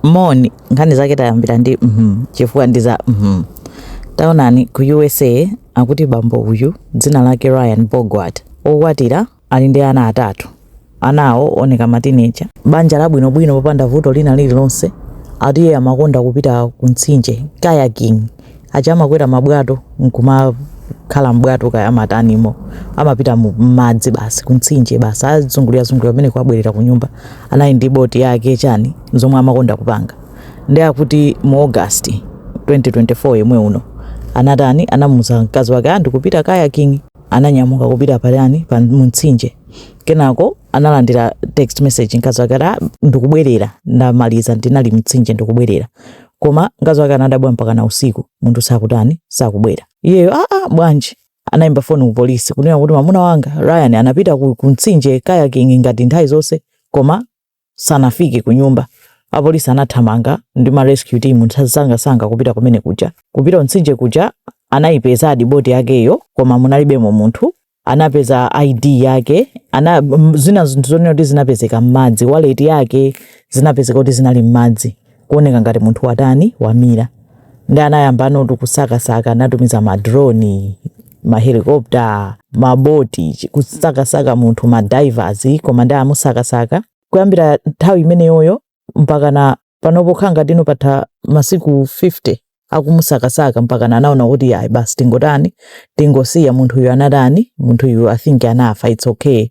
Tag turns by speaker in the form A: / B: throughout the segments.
A: Moni, nkhani zake tayambira ndi chifukwa ndi za Taonani, ku USA akuti bambo uyu dzina lake Ryan Bogwart, okwatira, ali ndi ana atatu. Anawo oneka ma teenager, banja labwinobwino popanda vuto lina lililonse. Ati iye amakonda kupita ku mtsinje, kayaking aja, amakwera mabwato nkumakhala mbwato, kaya amatanimo, amapita mu madzi basi, ku mtsinje basi, azungulira zungulira pamene kuabwerera ku nyumba. Anali ndi boti yake, chani, zomwe amakonda kupanga. Ndi akuti mu August 2024 yemwe uno anatani? Anamuza mkazi wake, "Ah, ndikupita kayaking." Ananyamuka kupita pachani, pa mtsinje. Kenako analandira text message mkazi wake ati, "Ah, ndikubwerera, ndamaliza, ndinali mtsinje, ndikubwerera." Koma mkazi wake anadabwa, mpaka na usiku munthu sakutani? Sakubwera. Iyeyo, "Aa, bwanji?" Anayimba foni ku polisi kunena kuti mwamuna wanga Ryan anapita ku mtsinje kayaking ngati nthawi zonse, koma sanafike ku nyumba. Apolisi anathamanga ndi ma rescue team sangasanga kupita kumene kuja, kupita mtsinje kuja. Anayipezadi boti yakeyo, koma munalibemo munthu. Anapeza ID yake, zina zinthu zonena kuti zinapezeka m'madzi, wallet yake zinapezeka kuti zinali m'madzi, kuoneka ngati munthu watani? Wamira. Ndi anayamba anotu kusakasaka, anatumiza ma drone, ma helicopter, maboti kusakasaka munthu, ma divers, koma ndi amusakasaka kuyambira nthawi imeneyoyo mpaka na panopo, khala ngati ino patha masiku 50 akumusakasaka, mpaka na anaona kuti ayi, basi, tingotani? Tingosiya munthuyu anatani? Munthuyu I think anafa, it's okay,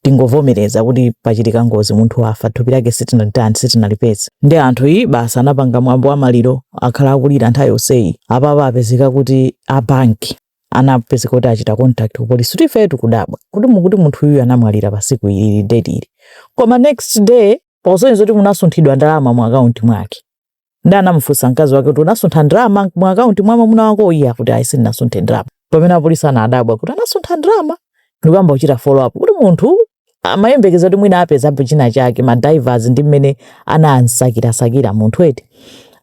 A: tingovomereza kuti pachitika ngozi, munthu afa, thupi lake sitinalitani? Sitinalipeza. Ndi anthu iyi basi anapanga mwambo wa maliro, akhala akulira nthawi yonseyi. Apapa apezeka kuti a banki anapezeka kuti achita contact ku polisi kuti ife tikudabwa kuti mukuti munthu uyu anamwalira pa siku ili, date ili, koma next day pakusonyeza kuti munasunthidwa ndalama mu akaunti mwake. Ndi anamufunsa mkazi wake kuti, "Unasuntha ndalama mu akaunti mwa mwamuna wako?" Iye akuti, "Ayi, sindinasunthe ndalama." Pamene apolisi anadabwa kuti anasuntha ndalama, ndikuyamba kuchita follow up kuti munthu amayembekeza kuti mwina apezapo china chake, ma divers ndi mmene anansakirasakira munthu eti.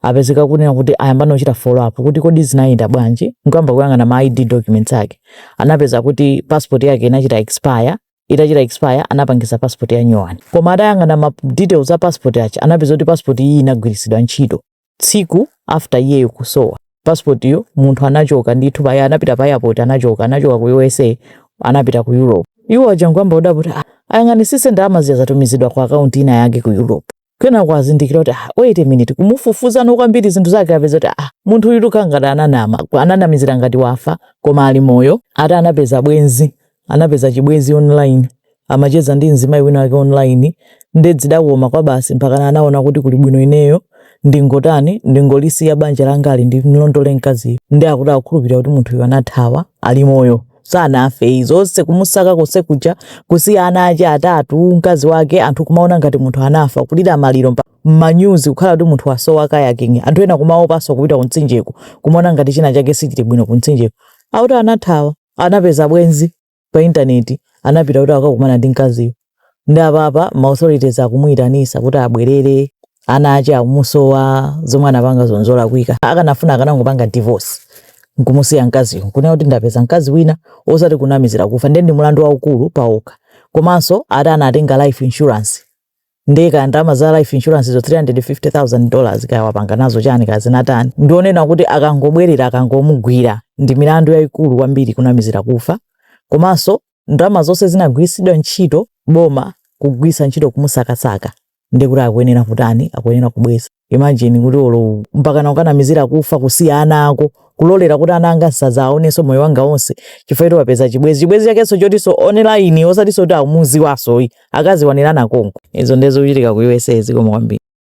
A: Apezeka kunena kuti ayamba nochita follow up kuti kodi zinayenda bwanji, nkuyamba kuyang'ana ma ID documents ake. Anapeza kuti passport yake inachita expire. Itachita expire, anapangisa passport ya nyuwani, koma atayang'ana ma details a passport yache, anapeza kuti passport iyi inagwiritsidwa ntchito tsiku after iyeyo kusowa. Passport iyo munthu anachoka ndithu paya, anapita pa airport, anachoka ku USA, anapita ku Europe. Iwo aja nkuyamba kudabwa kuti, ah, ayang'anisise ndalama zija zatumizidwa ku akaunti ina yake ku Europe. Kenako azindikira kuti, ah, wait a minute, kumufufuzano kwambiri zinthu zake, apeza kuti, ah, munthu uyu tukangati ananama, ananamizira ngati wafa koma ali moyo. Ati anapeza bwenzi, anapeza chibwenzi online, amacheza ndi mzimayi wina wake online. Nde zidakoma kwa basi, mpaka anaona kuti kuli bwino ineyo ndingotani? Ndingolisiya banja langali, ndimlondole mkaziyo. Ndi akuti akukhulupirira kuti munthu uyu anathawa, ali moyo, sanafe. Zonse kumusaka konse kuja, kusiya ana ake atatu, mkazi wake, anthu kumaona ngati munthu anafa, kulira maliro m'manyuzi, kukhala kuti munthu wasowa kayaking, anthu ena kumaopanso kupita kumtsinjeko, kumaona ngati china chake sichili bwino kumtsinjeko. Akuti anathawa, anapeza bwenzi pa intaneti, anapita kuti akakumana ndi mkaziyo. Ndi apapa ma authorities akumuyitanisa kuti abwerere, ana ache akumusowa. Zomwe anapanga zonzolakwika. Akanafuna akanangopanga divorce nkumusiya mkaziyo, nkunena kuti ndapeza mkazi wina, osati kunamizira kufa. Ndiye ndi mulandu waukulu paokha. Komanso ati anatenga life insurance, ndiye kaya ndalama za life insurance zo $350,000 kaya wapanga nazo chani, kaya zinatani. Ndionena kuti akangobwerera, akangomugwira, ndi milandu yayikulu kwambiri, kunamizira kufa, komanso ndalama zonse zinagwiritsidwa ntchito, boma kugwiritsa ntchito kumusakasaka, ndikuti akuyenera kutani? Akuyenera kubweza. Imagine kuti olo mpaka ukanamizira kufa, kusiya ana ako, kulolera kuti ana anga sadzaonenso moyo wanga wonse chifukwa choti wapeza chibwezi, chibwezi chakenso chotinso online, osatinso kuti akumuziwasoyi, akaziwanirana konko. Izo ndizo kuchitika ku USA. Zikomo kwambiri.